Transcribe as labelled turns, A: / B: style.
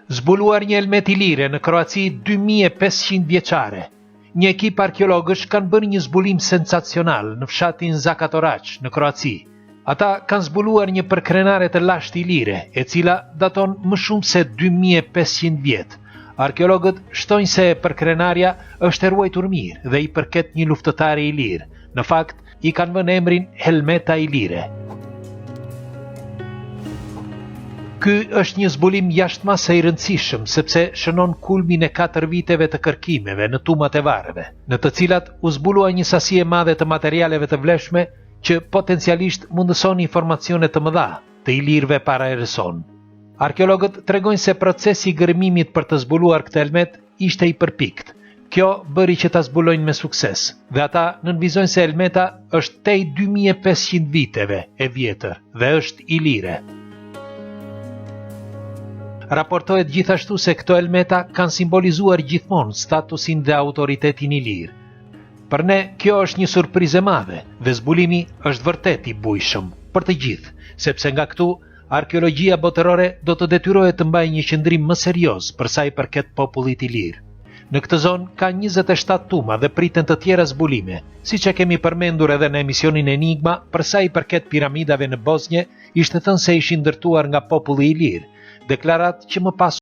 A: Zbuluar një helmetë ilire në Kroaci 2500 vjeçare. Një ekip arkeologësh kanë bërë një zbulim sensacional në fshatin Zakatoraç në Kroaci. Ata kanë zbuluar një përkrenare të lashtë ilire, e cila daton më shumë se 2500 vjet. Arkeologët shtojnë se përkrenarja është e ruajtur mirë dhe i përket një luftëtari ilir. Në fakt, i kanë vënë emrin Helmeta Ilire. Ky është një zbulim jashtë mase i rëndësishëm, sepse shënon kulmin e 4 viteve të kërkimeve në tumat e varreve, në të cilat u zbulua një sasi e madhe të materialeve të vlefshme që potencialisht mundëson informacione të mëdha të ilirëve para erës sonë. Arkeologët tregojnë se procesi i gërmimit për të zbuluar këtë helmetë ishte i përpiktë. Kjo bëri që ta zbulojnë me sukses dhe ata nënvizojnë se helmeta është tej 2500 viteve e vjetër dhe është ilire. Raportohet gjithashtu se këto helmeta kanë simbolizuar gjithmonë statusin dhe autoritetin ilir. Për ne kjo është një surprizë e madhe dhe zbulimi është vërtet i bujshëm për të gjithë, sepse nga këtu Arkeologjia botërore do të detyrohet të mbajë një qëndrim më serioz për sa i përket popullit ilir. Në këtë zonë ka 27 tuma dhe priten të tjera zbulime, siç e kemi përmendur edhe në emisionin Enigma, për sa i përket piramidave në Bosnje, ishte thënë se ishin ndërtuar nga populli ilir, deklaratë që më pas.